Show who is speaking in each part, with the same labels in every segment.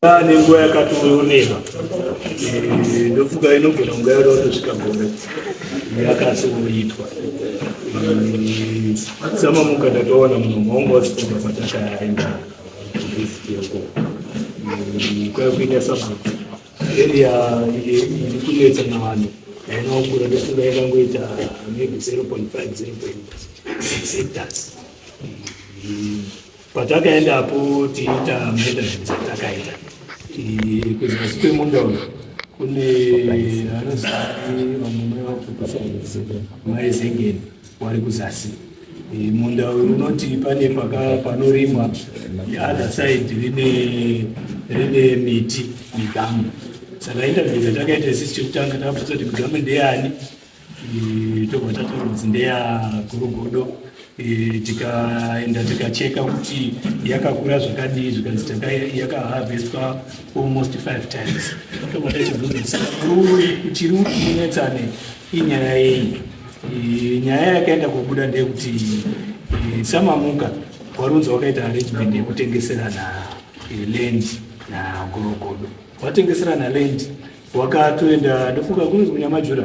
Speaker 1: Nenguva yakatoreba, ndofunga inogona kunga yoda kutosvika gore yakasoitwa. Samamuka ndakaona munhu maunga wasifunga patakaenda kuvisiti uko kwaya kuita sabhuku area iri kunetsa navanhu haina kukura, ndofunga yakangoita maybe 0.5 0.6 hectares. Patakaendapo tiita maintenance atakaita kuzasi kwemunda uyu kune anozai vamwe mai Zengeni wari kuzasi. Munda uyu unoti pane panorimwa, other side rine miti, migamu. Saka interview dzatakaita isisi, chekutanga takabvunza kuti migamu ndeyani, tobva tataura kuti ndeyaGorogodo. Tikaenda tikacheka kuti yakakura zvakadii, zvikanzi yakaharvestwa almost five times. Tobva tachibvunza chiri kunetsane inyaya yei. Nyaya yakaenda kobuda ndeyekuti Samamuka warunzi wakaita arrangement yekutengeserana land naGorogodo. Watengeserana land, wakatoenda, ndofunga kunonzi kuNyamajura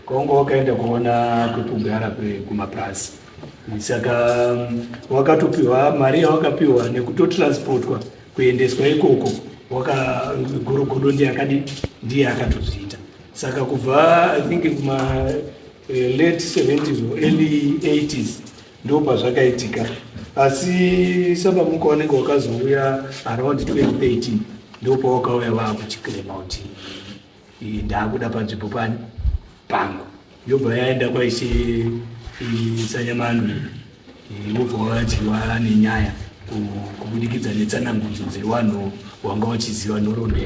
Speaker 1: kwaunga wakaenda kuona kwekugara kumapurasi. Saka wakatopiwa mari yawakapiwa nekutotransportwa kuendeswa ikoko. Waka Gorogodo ndiye akadi, ndiye akatozviita. Saka kubva, I think, kuma late 70s or early 80s ndo pazvakaitika. Asi Samamuka wanenge wakazouya around 2013, ndo pawakauya vakuchiclaima kuti ndaakuda panzvimbo pani pangu. Yobva yaenda kwaishe Sanyamandwe, wobva wadyiwa nenyaya kubudikidza netsanangudzo dzevanhu wanga wachiziva nhoroondo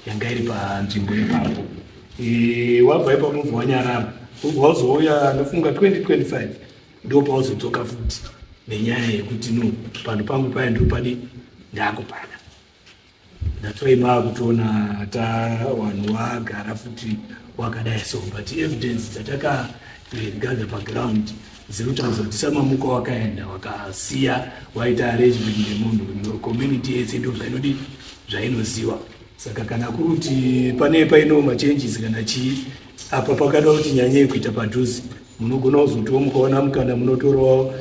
Speaker 1: yanga iri panzvimbo ipapo. Wabva ipapo mubva wanyarara, wobva wazouya, ndofunga 2025 ndo pauzodzoka futi nenyaya yekuti no, panhu pangu paya ndopadi ndakupada. Ndatoima kutoona ta vanhu vagara futi wakadai. So but evidence dzatakagather paground dziri kutaridza kuti Samamuka wakaenda, wakasiya waita arrangement nemunhu. Community yese ndo zvainodi, zvainoziva. Saka kana kuri kuti pane paino machanges kana chii apa, pakada kuti nyanyei kuita padhuze, munogona kuzotiwo mukaona mukana munotorawo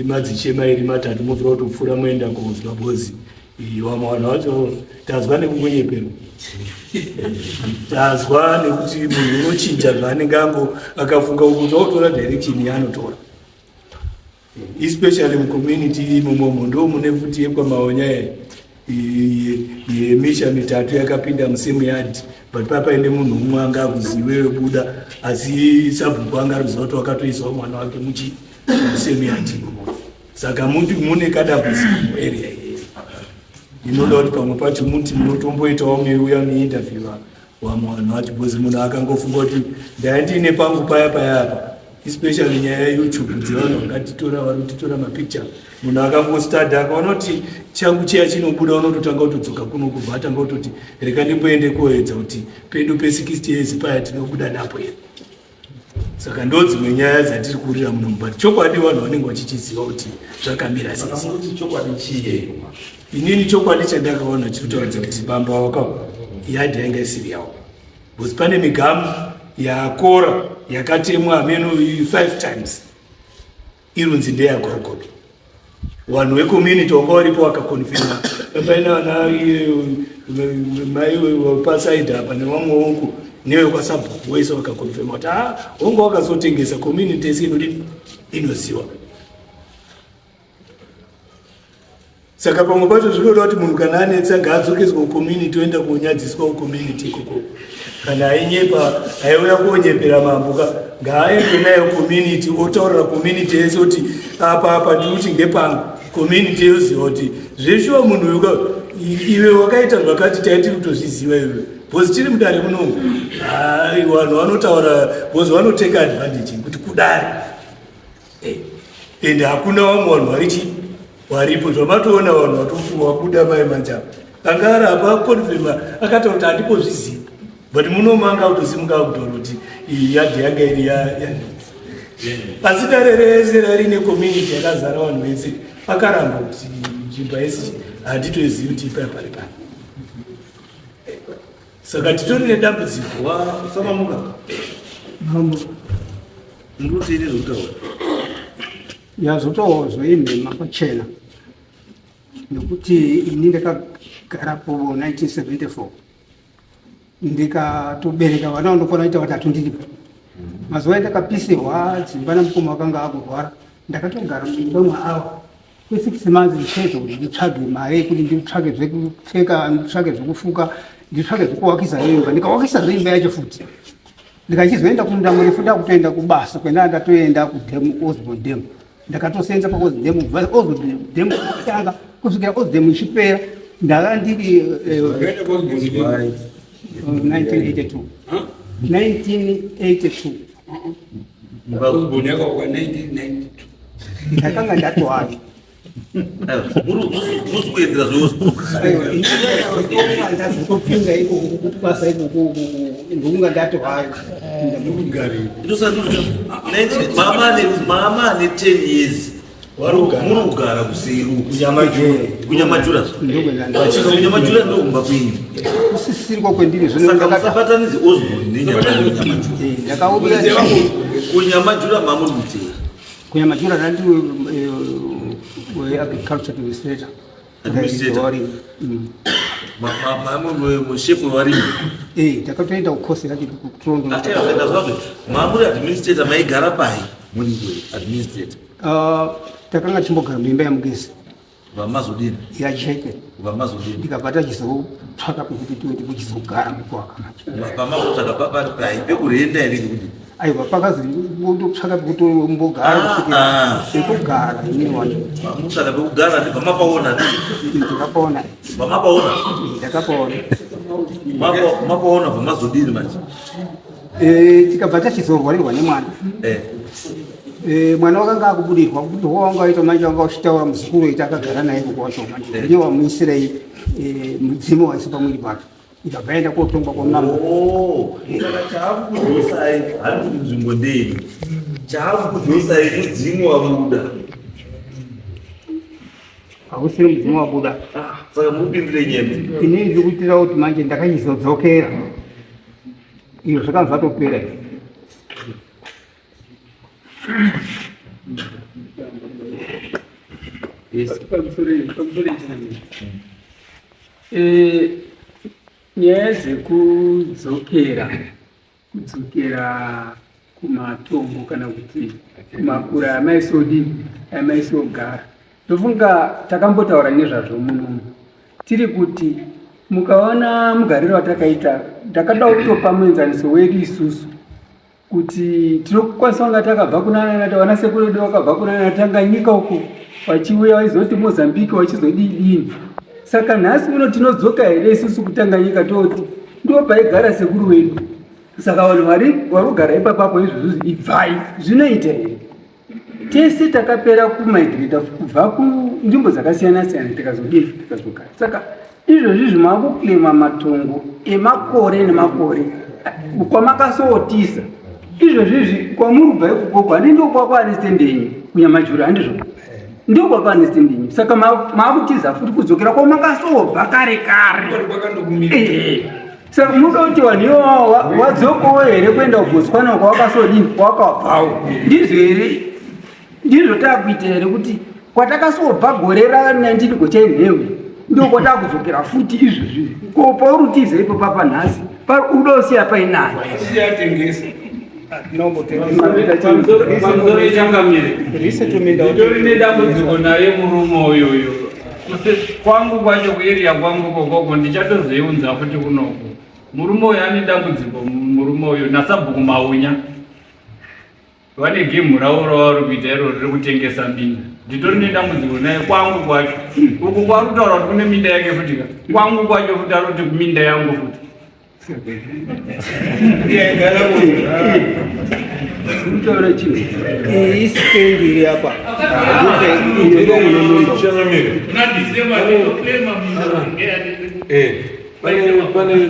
Speaker 1: madzishe mairi matatu, mobvira kutopfuura moenda kozwa bozi. Vamwe vanhu vacho tazwa nekungonyeperwa, tazwa nekuti munhu unochinja zvaanenge ango akafunga kuti wakutora direction yaanotora, especially mucommunity imomomo ndo mune futi yekwaMaonya yemisha mitatu yakapinda musame yard, but papaine munhu umwe anga akuziwewe buda, asi sabhuku anga ariziva kuti wakatoiswa mwana wake muchi musame yard imomo. Saka muti mune kadambudziko muarea iyeyo. Inoda kuti pamwe pacho muti munotomboitawo miuya miinterview vamwe vanhu vacho, because munhu akangofunga kuti ndaya ndiine pangu paya paya apa, especially nyaya yeYouTube dzevanhu vakatitora, vari kutitora mapicture, munhu akangostadha akaona kuti changu chiya chinobuda, unototanga kutodzoka kuno, kubva atanga kutoti reka ndimboende koedza kuti pedu pe60 years paya tinobuda napo here. Saka ndo dzimwe nyaya dzatiri kurira muno, but chokwadi vanhu vanenge vachichiziva kuti zvakamira sei.
Speaker 2: Chokwadi chii?
Speaker 1: Inini chokwadi chandakaona chiri kutaridza kuti bamba waka yadhi yanga isiri yavo, because pane migamu yakora yakatemwa hameno five times irunzi ndeyaGorogodo. Vanhu vecommunity wanga varipo vakaconfirma, paina vana mai paside apa nevamwe wongu nevekwasabhuku wese vakaconfirma kuti a wonga wakazotengesa. Community yese inodi inoziva. Saka pamwe pacho zvinoda kuti munhu kana anetsa ngaadzokeswa kucommunity, oenda konyadziswa kucommunity ikoko. Kana ainyepa, aiuya konyepera mambo ka, ngaaendwe nayo community, otaurira community yese kuti apa apa ndiri kuti ngepangu. Community yoziva kuti zveshuwa munhu uyu ka, iwe wakaita zvakati, taitiri kutozviziva iwe, because tiri mudare munomu. Hai, vanhu vanotaura because vanoteka advantage kuti kudare ende hakuna vamwe vanhu varichi varipo. Zvamatoona vanhu vatofunga vabuda mai manje apa anga ari apa aconfirma, akataura kuti handipozviziva, but munomanga kutosimuka kutaura kuti iyi yadhi yanga iri asi dare rese rarine community yakazara vanhu vese, akaramba kuti nzvimbo yese handitozivi kuti ipai pari pani. Saka titori nedambudziko.
Speaker 2: Wasamamuka.
Speaker 3: Mambo.
Speaker 2: Muri zvekutaura.
Speaker 3: Yazotowo zvoinhema pachena. Nekuti ini ndakagarapo 1974 ndikatobereka vana vanokwana kuita vatatu ndiripo. Mazuva endakapisirwa dzimba namukoma wakanga akurwara, ndakatogara muimba mwaavo kwe6 months ndichiedza kuti nditsvage mari yekuti nditsvage zvekupfeka, nditsvage zvekufuka, nditsvage zvekuwakisa imba. Ndikawakisa zveimba yacho futi, ndikachizoenda kumunda murefu, ndakutoenda kubasa kwenda, ndatoenda kudhemu, Osborne Dam. Ndakatosenza paOsborne Dam, kubva Osborne Dam kutanga kusvikira Osborne Dam ichipera. Ndaka ndiri 1982, 1982. Ndakanga ndatoayo.
Speaker 2: Musi kuendera zveOsborne.
Speaker 3: Ndazotopinda ikoko kubasa ikoko, ndokunga ndatohayo.
Speaker 2: Mama ane 10 years muri kugara kuseru kuNyamajura, kuNyamajura ndokumba kwenyu.
Speaker 3: Kusisirwa kwendiri zvino.
Speaker 2: Saka musabatanidze Osborne neNyamajura.
Speaker 3: Ndakauya
Speaker 2: KuNyamajura mamuri kutei?
Speaker 3: KuNyamajura ndandiri weagriculture administrator.
Speaker 2: Administrator.
Speaker 3: Warimi.
Speaker 2: Mushefu wevarimi?
Speaker 3: Eh, ndakatoenda kukosi yacho kuToronto.
Speaker 2: Ndazvazvo, mamuri administrator, maigara pai muri administrator?
Speaker 3: Takanga tichimbogara muimba yamugezi.
Speaker 2: Vamazodini?
Speaker 3: Yajeke.
Speaker 2: Vamazodini?
Speaker 3: Ndikabva tachizotsvaka pekuti tiende kuchizogara mukwaka.
Speaker 2: Pamazotsvaka pari pai, pekurenda here ngekuti?
Speaker 3: Aiwa, pakazi ndotsvaka pekuti umbogara kusvikira pekugara inini wacho.
Speaker 2: Mamutsvaka pekugara, ndibva mapaona?
Speaker 3: Ndakapaona.
Speaker 2: Vamapaona?
Speaker 3: Ndakapaona.
Speaker 2: Mapaona, vamazodini manje?
Speaker 3: Tikabva tachizorwarirwa nemwana. Mwana wakanga akubudirwa, kubudirwa wanga waita manje, wanga uchitaura muzukuru waita akagara naye koko wacho manje ine wamuisirei mudzimu waisa pamwiri pake, ikabva yaenda kotongwa kwamambo.
Speaker 2: Oh, saka chaakukudosai handi kuti nzvimbo ndei, chaakukudosai mudzimu wabuda.
Speaker 3: Hausiri mudzimu wabuda.
Speaker 2: Ah, saka murikupindire nyembe.
Speaker 3: Inini ndiri kuitira kuti manje ndakachizodzokera iyo zvakanga zvatopera izvi.
Speaker 4: Pamusoro ichinamira nyaya dzekudzokera, kudzokera kumatombo kana kuti kumakura amaisodini, amaisogara, ndofunga takambotaura nezvazvo munomu. Tiri kuti mukaona mugariro watakaita, ndakada kutopa muenzaniso wedu isusu kuti tinokwanisa kunga takabva kunana vana sekuru vedu vakabva kunana Tanganyika uko, vachiuya vaizoti Mozambique, vachizodii dini. Saka nhasi uno tinodzoka here isusu kuTanganyika toti ndo paigara sekuru wedu? Saka vanhu vari kugara ipapapo izvozvo, ibvai, zvinoita here? Tese takapera kumigrata kubva kunzvimbo dzakasiyana siyana, tikazodii, tikazogara. Saka izvozvi zvimakuclaima matongo emakore nemakore kwamakasootisa izvozvizvi kwamuri kubva ikokoko, handi ndokwakwane stand yenyu kuNyamajura? Handizvo, ndokwakwane stand yenyu. Saka maakutiza futi kudzokera kwamakasoobva kare kare. Saka munoda kuti vanhu ivavo wadzokowo here kuenda kuBotswana kwawakasodini, kwawakabvawo? Ndizvo here? Ndizvo taakuita here kuti kwatakasobva gore ra19 gochainhewe ndo kwatakudzokera futi izvozvi? Ko pauri utiza ipo papa nhasi uda usiya painani?
Speaker 5: Pamusoro ichangamire, nditori nedambudziko naye murume uyoyo. Kwangu kwacho, kuarea kwangu kokoko, ndichatozoiunza futi kunoku. Murume uyu ane dambudziko, murume uyu nasabhuku Maunya vane gemhu ravo ravari kuita iro riri kutengesa minda. Nditori nedambudziko naye kwangu kwacho uku kwari kutaura kuti kune minda yake futika kwangu kwacho futi ari kuti minda yangu futi.
Speaker 3: Kutaura chinhu, iyi stand iri apa ndo mune munda.
Speaker 6: Changamire.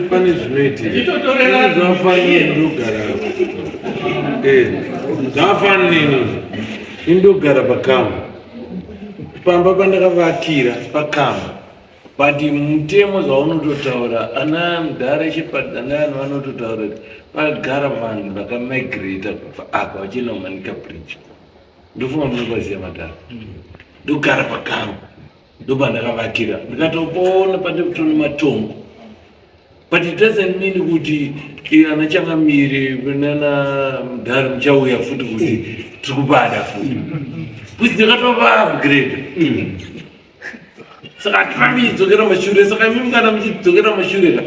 Speaker 6: Pane zvinoitika zvafanira ndogara, zvafanira indogara pakamba, pamba pandakavakira pakamba. But mutemo zvaunototaura ana mudhara Shepard ana vanhu vanototaura kuti pagara vanhu vakamigrata kubva apa vachienda kuManica Bridge. Ndofunga munopaziva madhara. Ndogara pagaro ndopandakavakira ndikatopoona pane kutone matombo. But it doesn't mean kuti ana changamire nana mudhara muchauya futi kuti tiri kubada futi. Because ndakatova upgrade. Saka hatirambi tichidzokera mashure. Saka imimi kana muchidzokera mashure ka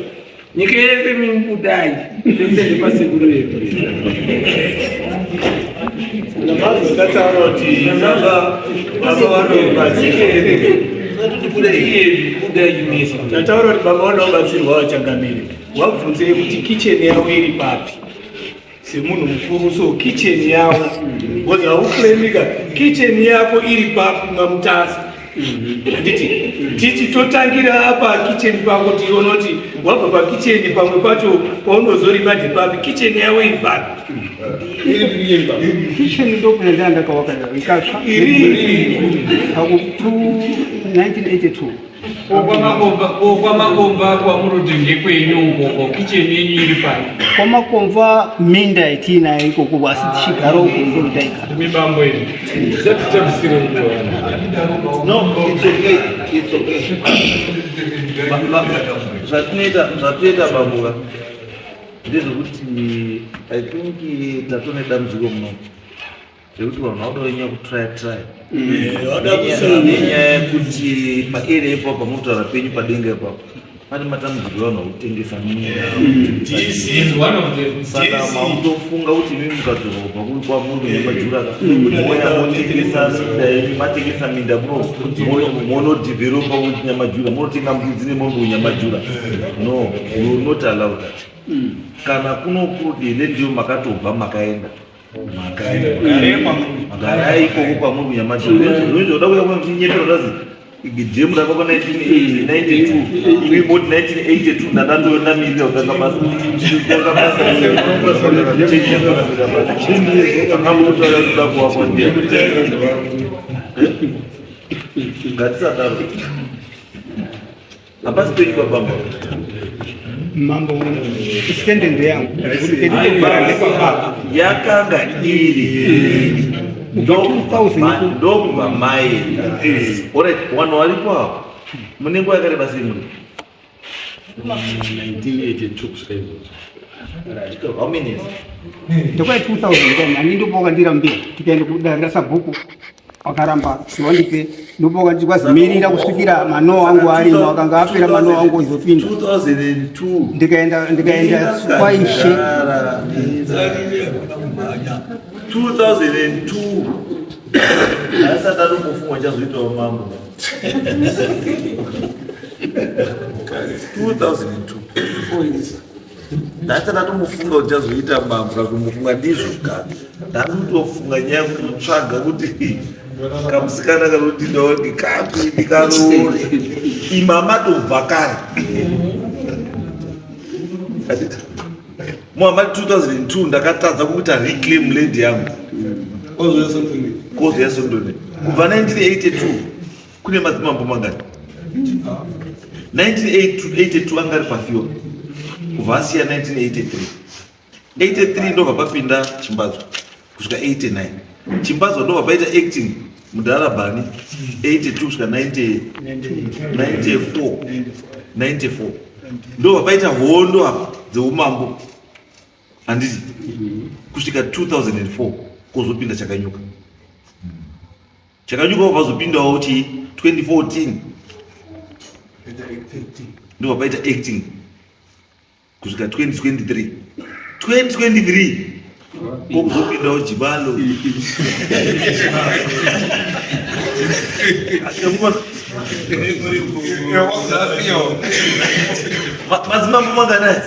Speaker 6: nyika yese imimi budai tese pasekuru vedu.
Speaker 1: Ndakataura kuti baba vanobatsirwa. Ndataura kuti baba vanobatsirwa vachangamire. Wabvunzei kuti kitchen yavo iri papi? Semunhu mukuru so kitchen yavo because hauclaimika kitchen yako iri papi maMutasa. Handiti tichi totangira apa kitchen pako tione kuti wabva pakitchen pamwe pacho paunozorima ndepapi kitchen yavo iri papi?
Speaker 3: Kitchen ndopinda ndanga ndakawaka ikatsva
Speaker 1: iri
Speaker 3: paku 1982.
Speaker 5: KwaMakomba kwamuroti ndekwenyu ukoko, kitchen yenyu iri pai?
Speaker 3: KwaMakomba minda yatiinayo ikoko, asi tichigara uko ndotaigara.
Speaker 5: Mibambo iri
Speaker 6: Zvatitambisire nguva.
Speaker 2: No, it's okay, it's okay. Zvatinoita bambuka ndezvekuti I think tatone dambudziko muno rekuti vanhu vauda kunyanya kutry try nenyaya yekuti paarea ipapo pamutaura penyu padenga ipapo pane matambudziko evanhu vakutengesa minda.
Speaker 5: This is one of the
Speaker 2: Saka makutofunga kuti imi mukadzoka kubva kuri kwamuri kunyamajura moya motengesa minda yenyu, matengesa minda monodhivheropa kunyamajura, monotenga mbudzi nemombe kunyamajura. No, we will not allow that. Kana kuno kurudele ndiyo makatobva makaenda magarai ikoko kwamuri kunyamajura. Zvinoda kuya muchinyepera ndazi dhemu rakakwa 1992, imi moti 1982 ndakatonamirira kutanga basa, kutanga basa akambotaura kuda kuwakwa. Ndiya ngatisadaro, hapasi penyu babamba.
Speaker 3: Mambo, stand ndeyangu nekuti pedinogara ndekwababa.
Speaker 2: Yakanga iri
Speaker 3: Kubva 2000.
Speaker 2: Ndokubva maenda. Alright, vanhu varipo apo mune nguva yakareba sei muri?
Speaker 1: 1982 kusvika izvozvo.
Speaker 2: How many years?
Speaker 3: Ndokwai 2000 kani ndopo wakandirambira, tikaenda kudare rasabhuku wakaramba siwandipe, ndopo wakanditi kwazimirira kusvikira manowa angu arimo, akanga apera manowa angu izopinda.
Speaker 2: 2002.
Speaker 3: Ndikaenda kwaishe.
Speaker 2: 2002 asati atombofunga chazoitawo mambo. 2002 ndasati atombofunga kuti chazoita mambo, kakumbofunga ndizvo ka ndakutofunga nyaya yekutotsvaga kuti kamusikana kanodindawo ndikapi ndikaroore. Ima matobva kare. Muhama 2002 ndakatadza kuita reclaim land yangu kozo yasondone. Kubva 1982 kune madzimambo mangani? 1982 anga ari pafiwa kubva asiya 1983. 83 ndobva papinda Chimbadzo kusvika 89. Chimbadzo ndobva paita acting mudharabhani 82 kusvika 94. 94 ndobva paita hondo apa dzeumambo, handiti, kusvika 2004 kwozopinda Chakanyuka. Chakanyuka wabva zopindawo chi 2014 ndobva paita acting kusvika 2023. 2023 kokuzopindawo Jibalo. Madzimambo mangana?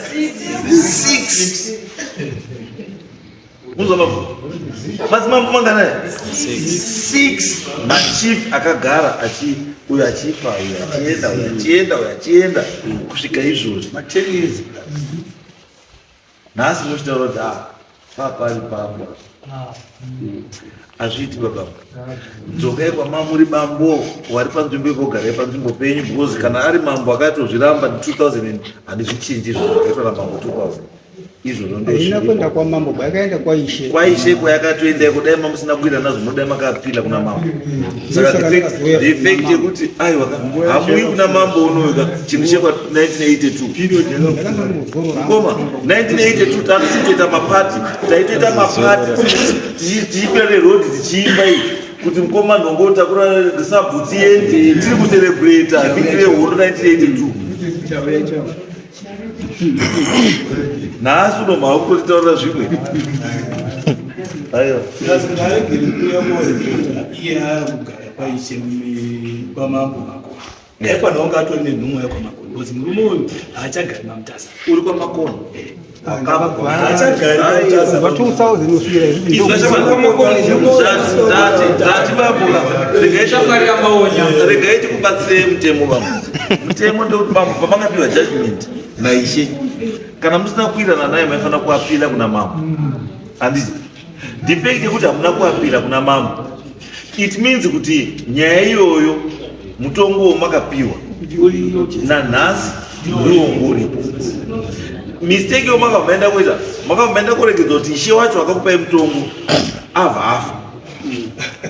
Speaker 2: Six. Muzwa mambo, madzimambo mangana? Six machief akagara achi uyo achifa, uyo achienda, uyo achienda, uyo achienda kusvika izvozvi ma10 years. Nhasi muchitaura kuti ah, papari papo. Hazviiti baba. Dzokai kwamamuri bambo wari panzvimbo ipo garai panzvimbo penyu because kana ari mambo akatozviramba 2000 handizvichinji izvozvo zvakaitwa namambo 2000 izvozvo
Speaker 3: Haina kuenda
Speaker 2: ndozviripo.
Speaker 3: kwamambo kwayakaenda kwaishe.
Speaker 2: Kwaishe kwayakatoenda iko dai mamusina kuita nazvo munodai makapila kuna mambo. Saka
Speaker 3: Saka ndakazouya
Speaker 2: the fact
Speaker 3: kuna mambo.
Speaker 2: yekuti aiwa ka hamuyi kuna mambo unoyu ka chinhu chekwa 1982.
Speaker 3: Ndakanga ndimuzorora.
Speaker 2: Koma 1982 tatotoita mapati taitoita mapati tichikwira nerodi tichiimba iyi kuti mukoma nhongo takura sabhuti yende tiri kucelebrata victory yehondo 1982.
Speaker 4: Chauya chauya.
Speaker 2: Nhasi uno maukotitaurira zvimwe aiwa.
Speaker 1: Ngaregere kuuya koreketa iye akugara kwaishe kwamambo Makoni. Aifanira kunge atori nenhumwa yekwaMakoni because murume uyu haachagari maMutasa.
Speaker 2: Uri kwaMakoni.
Speaker 1: Haachagari maMutasa.
Speaker 3: Kubva 2000 kusvikira izvi
Speaker 2: Tati bambo regai tikubatsirei mutemo bambo. Mutemo ndekuti bambo pamakapiwa judgment naishe kana musina kuwirana naye maifanira kuapila kuna mambo handiti? The fact yekuti hamuna kuapila kuna mambo it means kuti nyaya iyoyo mutongo wamakapiwa nanhasi ndiwo uripo. Mistake yo makabva maenda kuita makabva maenda kuregedza kuti ishe wacho akakupai mutongo abva afa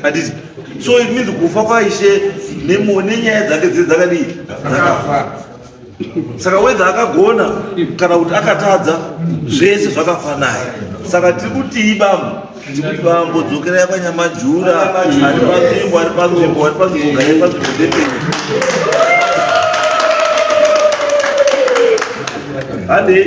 Speaker 2: handiti? So it means kufa kwaishe nenyaya dzake dziri dzakadii dzakafa. Saka whether akagona kana kuti akatadza zvese zvakafa naye. Saka tiri kutii bambo? Tiri kuti bambo dzokerai kwaNyamajura ari panzvimbo ari panzvimbo ari panzvimbo garai panzvimbo ndepenyu. Handei.